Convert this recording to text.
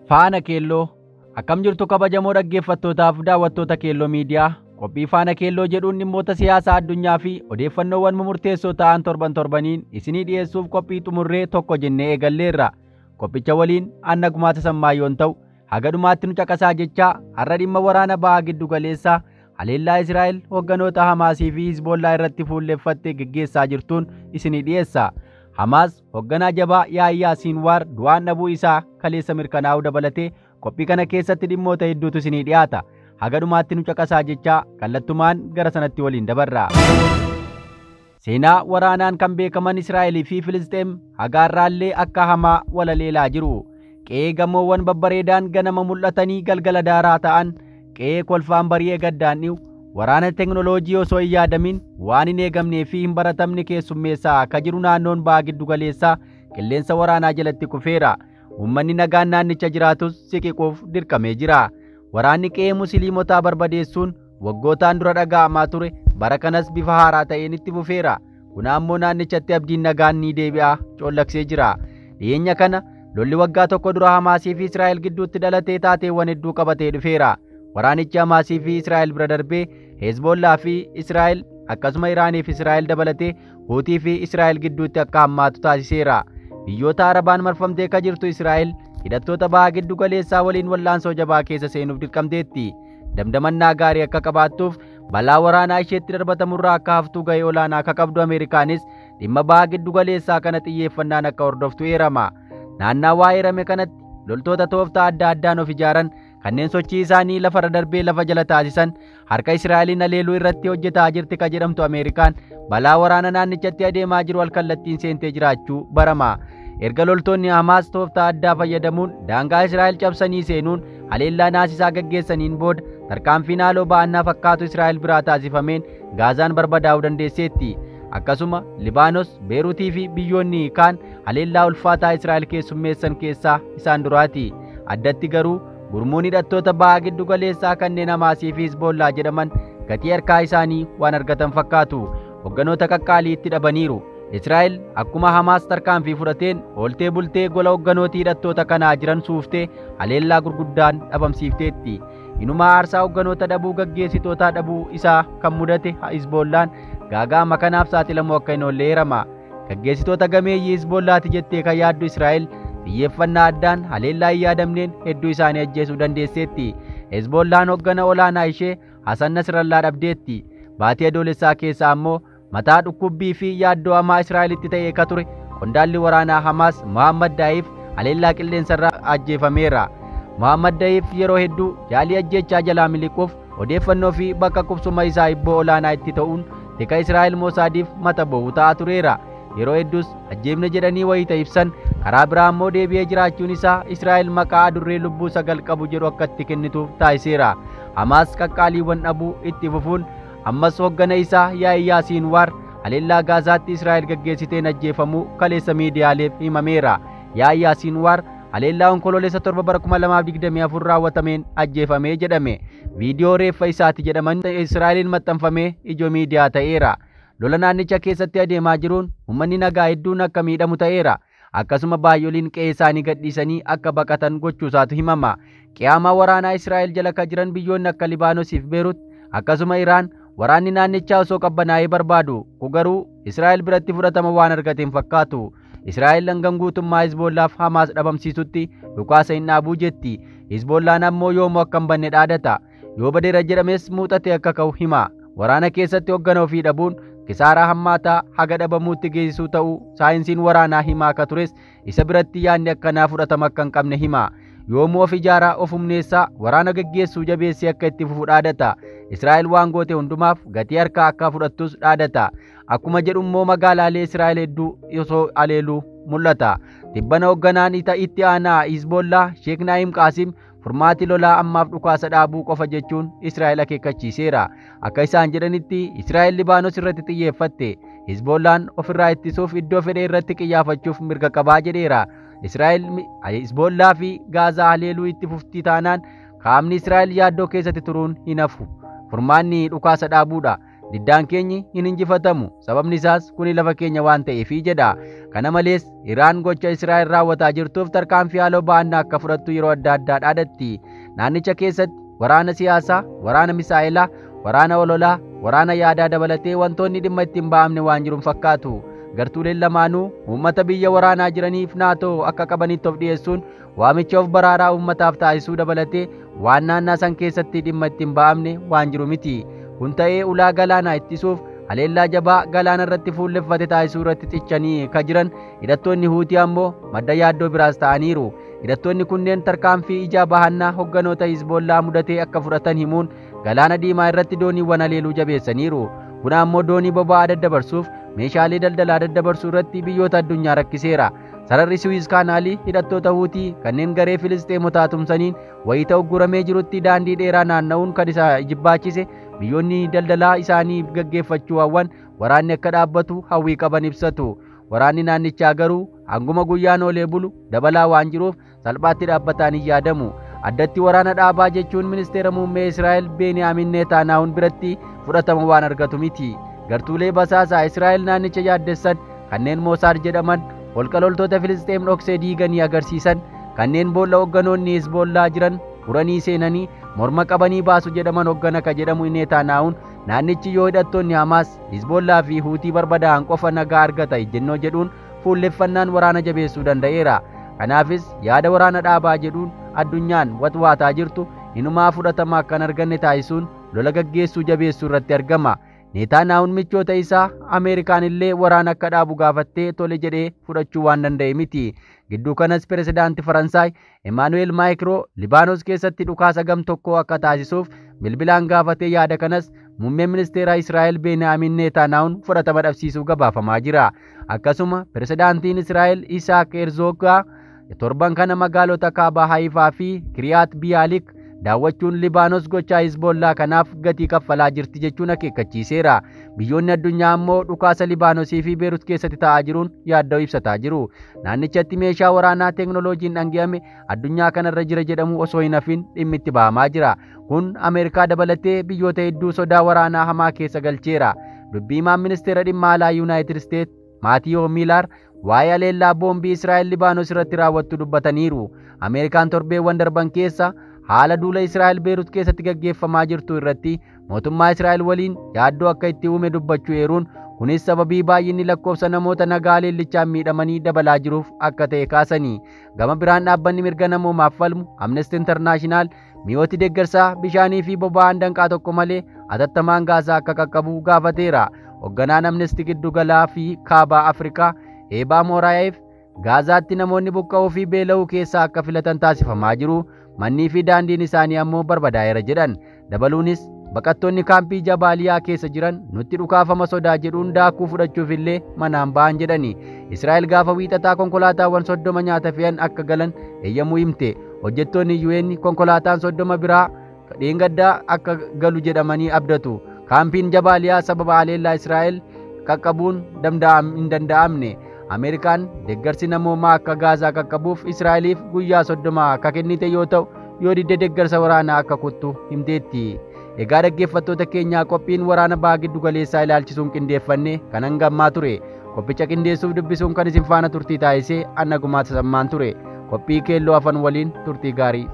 Faana Keelloo akkam jirtu kabajamoo dhaggeeffattootaaf daawwattoota Keelloo Miidiyaa qophii Faana Keelloo jedhuun dhimmoota siyaasaa addunyaa fi odeeffannoowwan murteessoo ta'an torban torbaniin isinii dhiyeessuuf qophii xumurree tokko jennee eegalleerra. Qophicha waliin Anna Gumaata Sammaa yoon ta'u haga dhumaatti nu caqasaa jechaa har'a dhimma waraana ba'aa giddu galeessaa haleellaa Israa'el hogganoota Hamaasii fi Hizboollaa irratti fuulleffattee geggeessaa jirtuun isinii dhiyeessa. Hamaas hoogganaa jabaa Yaayyaa Siinwaar du'aan dhabuu isaa kaleessa mirkanaa'uu dabalatee qophii kana keessatti dhimmoota hedduutu isinii dhiyaata. Haga dhumaatti nu caqasaa jechaa kallattumaan gara sanatti waliin dabarra. Seenaa waraanaan kan beekaman Israa'elii fi Filisxeem hagaarraallee akka hamaa walaleelaa jiru. Qe'ee gamoowwan babbareedaan ganama mul'atanii galgala daaraa ta'an, qe'ee kolfaan bari'ee gaddaan dhi'u, waraana teknooloojii osoo hin yaadamin waan hin eegamnee fi hin baratamne keessummeessaa akka jiru naannoon ba'aa giddu galeessaa qilleensa waraanaa jalatti kufeera. Uummanni nagaan naannicha jiraatus siqiquuf dirqamee jira. Waraanni qe'ee musliimotaa barbadeessuun waggootaan dura dhaga'amaa ture bara kanas bifa haaraa ta'een itti fufeera. Kun ammoo naannichatti abdiin nagaan ni deebi'a coollaksee jira. Dhiyeenya kana lolli waggaa tokko dura Hamaasii fi Israa'el gidduutti dhalatee taateewwan hedduu qabatee dhufeera. Waraanichi Hamaasii fi Israa'el bira darbee Hezbollaa fi Israa'el akkasuma Iraanii fi Israa'el dabalatee Huutii fi Israa'el gidduutti akka hammaatu taasiseera. Biyyoota Arabaan marfamtee akka jirtu Israa'el hidhattoota ba'aa giddu galeessaa waliin wal'aansoo jabaa keessa seenuuf dirqamteetti. Damdamannaa gaarii akka qabaattuuf balaa waraanaa isheetti darbatamurraa akka haftuu ga'ee olaanaa akka qabdu Ameerikaanis dhimma ba'aa giddu galeessaa kana xiyyeeffannaan akka hordoftu eerama. Naannawaa eerame kanatti loltoota tooftaa adda addaan of ijaaran kanneen sochii isaanii lafarra darbee lafa jala taasisan harka Israa'eliin aleeluu irratti hojjetaa jirti ka jedhamtu Ameerikaan balaa waraana naannichatti adeemaa jiru alkallattiin seentee jiraachuu barama. Erga loltoonni Hamaas tooftaa addaa fayyadamuun daangaa Israa'el cabsanii seenuun haleellaa naasisaa gaggeessaniin booda tarkaanfiin haaloo ba'annaa fakkaatu Israa'el biraa taasifameen Gaazaan barbadaa'uu dandeesseetti. Akkasuma Libaanos, Beeruutii fi biyyoonni kaan haleellaa ulfaataa Israa'el keessummeessan keessaa isaan duraati. Addatti garuu gurmuun hidhattoota ba'aa giddu galeessaa kanneen Hamaasii fi Hizboollaa jedhaman gatii harkaa isaanii waan argatan fakkaatu. Hogganoota qaqqaalii itti dhabaniiru. Israa'el akkuma Hamaas tarkaanfii fudhateen ooltee bultee gola hogganootii hidhattoota kanaa jiran suuftee haleellaa gurguddaan dhabamsiifteetti. Inumaa aarsaa hogganoota dhabuu gaggeessitootaa dhabuu isaa kan mudate Hizboollaan gaagaama kanaaf saaxilamuu akka hin oolle eerama. Gaggeessitoota gameeyyii Hizboollaati jettee kan yaaddu Israa'el xiyyeeffannaa addaan haleellaa hin yaadamneen hedduu isaanii ajjeesuu dandeesseetti. Hizboollaan hoggana olaanaa ishee Hasan Nasrallaa dhabdeetti. Baatii adoolessaa keessaa ammoo mataa dhukkubbii fi yaaddoo hamaa Israa'elitti ta'ee ka ture qondaalli waraanaa Hamaas Muhammad Daa'if haleellaa qilleensarraa ajjeefameera. Muhammad Daa'if yeroo hedduu yaalii ajjeechaa jalaa miliquuf odeeffannoo fi bakka qubsuma isaa hibboo olaanaa itti ta'uun tika Israa'el Moosaadiif mata ba'uu ta'aa tureera. Yeroo hedduus ajjeefne jedhanii wayita ibsan karaa biraa ammoo deebi'ee jiraachuun isaa Israa'el maqaa adurree lubbuu sagal qabu jedhu akka itti kennituuf taasiseera. Hamaas qaqqaaliiwwan dhabuu itti fufuun ammas hoggana isaa Yaayyaa Siinwaar haleellaa Gaazaatti Israa'el gaggeessiteen ajjeefamuu kaleessa miidiyaaleef himameera. Yaayyaa Siinwaar haleellaa onkoloolessa 7 bara 2024 raawwatameen ajjeefamee jedhame. Viidiyoo reeffa isaati jedhaman Israa'eliin maxxanfamee ijoo miidiyaa ta'eera. Lola naannicha keessatti adeemaa jiruun uummanni nagaa hedduun akka miidhamu ta'eera. Akkasuma baay'oliin qe'ee isaanii gadhiisanii akka baqatan gochuusaatu himama. Qiyaamaa waraanaa Israa'el jala kan jiran biyyoonni akka Libaanosii fi Beerut akkasuma Iraan waraanni naannichaa osoo qabbanaa'ee barbaadu ku garuu Israa'el biratti fudhatama waan argate hin fakkaatu. Israa'el hangam guutummaa Hizboollaaf Hamaas dhabamsiisutti dhukaasa hin dhaabuu jetti. Hizboollaan ammoo yoomuu akka hin banne dhaadata. Yoo badeera jedhames muuxatee akka ka'u hima. Waraana keessatti hoggana ofii dhabuun kisaaraa hammaataa haga dhabamuutti geessisuu ta'uu saayinsiin waraanaa himaa akka tures isa biratti yaadni akkanaa fudhatama akka hin qabne hima. Yoomuu of ijaaraa of humneessaa waraana gaggeessuu jabeessee akka itti fufu dhaadata. Israa'el waan goote hundumaaf gatii harkaa akka fudhattus dhaadata. Akkuma jedhu immoo magaalaalee Israa'el hedduu osoo aleeluu mul'ata. Tibbana hoogganaan itti aanaa Hizboollaa Sheek Naayim Qaasim furmaati lolaa ammaaf dhukaasa dhaabuu qofa jechuun Israa'el akeekkachiiseera. Akka isaan jedhanitti Israa'el Libaanos irratti xiyyeeffatte. Hizboollaan ofirraa ittisuuf iddoo fedhe irratti qiyyaafachuuf mirga qabaa jedheera. Israa'el Hizboollaa fi Gaazaa haleeluu itti fufti taanaan qaamni Israa'el yaaddoo keessatti turuun hin hafu. Furmaanni dhukaasa dhaabuudha. Diddaan keenyi hin injifatamu, sababni isaas kuni lafa keenya waan ta'eefi jedha. Kana malees Iraan gocha Israa'el raawwataa jirtuuf tarkaanfii haaloo ba'annaa akka fudhattu yeroo adda addaa dhaadatti. Naannicha keessatti waraana siyaasaa, waraana misaa'elaa, waraana ololaa, waraana yaadaa dabalatee wantoonni dhimma ittiin ba'amne waan jiru fakkaatu. Gartuuleen lamaanuu uummata biyya waraanaa jiraniif naatoo akka qabanitti of dhiyeessuun waamicha of baraaraa uummataaf taasisuu dabalatee waan naannaa san keessatti dhimma ittiin ba'amne waan jiru miti. Kun ta'ee ulaa galaanaa ittisuuf haleellaa jabaa galaana irratti fuulleffate taasisuu irratti cichanii ka jiran hidhattoonni Huutii ammoo madda yaaddoo biraas ta'aniiru. Hidhattoonni kunneen tarkaanfii ijaa bahannaa hogganoota Hizboollaa mudatee akka fudhatan himuun galaana diimaa irratti dooniiwwan haleeluu jabeessaniiru. Kun ammoo doonii boba'aa daddabarsuuf meeshaalee daldalaa daddabarsuu irratti biyyoota addunyaa rakkiseera. Sararri Suwiz Kaanaalii hidhattoota Huutii kanneen garee Filisxeemotaa tumsaniin wayita ugguramee jirutti daandii dheeraa naanna'uun kan isa jibbaachise biyyoonni daldalaa isaanii gaggeeffachuu hawwan waraanni akka dhaabbatu hawwii qaban ibsatu. Waraanni naannichaa garuu hanguma guyyaan oolee bulu dabalaa waan jiruuf salphaatti dhaabbataan hin yaadamu. Addatti waraana dhaabaa jechuun ministeera muummee Israa'el Beeniyaamin Neetaanaahun biratti fudhatama waan argatu miti. Gartuulee basaasaa Israa'el naannicha yaaddessan kanneen Moosaad jedhaman holqa loltoota Filisxeem dhoksee diiganii agarsiisan kanneen boolla hogganoonni Hizboollaa jiran uranii seenanii morma qabanii baasu jedhaman hoggana ka jedhamu Neetaanaahun naannichi yoo hidhattoonni Hamaas, Hizboollaa fi Huutii barbadaa'an qofa nagaa argata ejjennoo jedhuun fuulleffannaan waraana jabeessuu danda'eera. Kanaafis yaada waraana dhaabaa jedhuun addunyaan watwaataa jirtu inumaa fudhatama akka hin arganne taasisuun lola gaggeessuu jabeessuu irratti argama. Neetaanaahun michoota isaa Ameerikaan illee waraana akka dhaabu gaafattee tole jedhee fudhachuu waan danda'e miti. Gidduu kanas pirezidaantii Faransaay Emaanu'eel Maayikiroo Libaanos keessatti dhukaasa gam tokkoo akka taasisuuf bilbilaan gaafatee yaada kanas muummeen ministeera Israa'el Beeniyaamin Neetaanaahun fudhatama dhabsiisuu gabaafamaa jira. Akkasuma pirezidaantiin Israa'el Isaak Herzoogaa torban kana magaalota kaabaa Haayifaa fi Kiriyaat Biyaalik daawwachuun Libaanos gochaa Hizboollaa kanaaf gatii kaffalaa jirti jechuun akeekkachiiseera. Biyyoonni addunyaa ammoo dhukaasa Libaanosii fi Beerut keessatti ta'aa jiruun yaaddoo ibsataa jiru. Naannichatti meeshaa waraanaa teeknooloojiin dhangi'ame addunyaa kanarra jira jedhamu osoo hin hafin dhimmi itti ba'amaa jira. Kun Ameerikaa dabalatee biyyoota hedduu sodaa waraanaa hamaa keessa galcheera. Dubbii himaan ministeera dhimma alaa Yuunaayitid Isteet Maatiyoo Miilaar waa'ee haleellaa boombii Israa'el Libaanos irratti raawwattu dubbataniiru. Ameerikaan torbeewwan darban keessa haala duula Israa'el Beerut keessatti gaggeeffamaa jirtu irratti mootummaa Israa'el waliin yaaddoo akka itti uume dubbachuu eeruun kunis sababii baay'inni lakkoofsa namoota nagaa haleellichaan miidhamanii dabalaa jiruuf akka ta'e kaasanii. Gama biraan dhaabbanni mirga namoomaaf falmu Amnesty International mi'ooti deeggarsaa bishaanii fi boba'aan danqaa tokko malee hatattamaan Gaazaa akka qaqqabu gaafateera. Hoogganaan Amnesty giddugalaa fi kaabaa Afrikaa Eebaa Mooraayeef Gaazaatti namoonni buqqa'uu fi beela'uu keessaa akka filatan taasifamaa jiru. Mannii fi daandiin isaanii ammoo barbadaa'eera jedhan. Dabaluunis baqattoonni kaampii Jabaaliyaa keessa jiran nutti dhukaafama sodaa jedhuun daakuu fudhachuuf illee manaan ba'an jedhani. Israa'el gaafa wiixataa konkolaataawwan 30 nyaata fe'an akka galan eeyyamuu himte. Hojjettoonni UN konkolaataan 30 biraa dheengaddaa akka galu jedhamanii abdatu. Kaampiin Jabaaliyaa sababa haleellaa Israa'el qaqqabuun hin danda'amne. Ameerikaan deeggarsi namoomaa akka Gaazaa qaqqabuuf Israa'eliif guyyaa 30 akka kennite yoo ta'u yoo didde deeggarsa waraanaa akka kuttu himteetti. Egaa dhaggeeffattoota keenyaa qophiin waraana baha giddu galeessaa ilaalchisuun qindeeffanne kan hangammaa ture. Qophicha qindeessuuf dubbisuun kan isin faana turtii taasisee anna gumaata sammaan ture. Qophii keelloo hafan waliin turtii gaarii.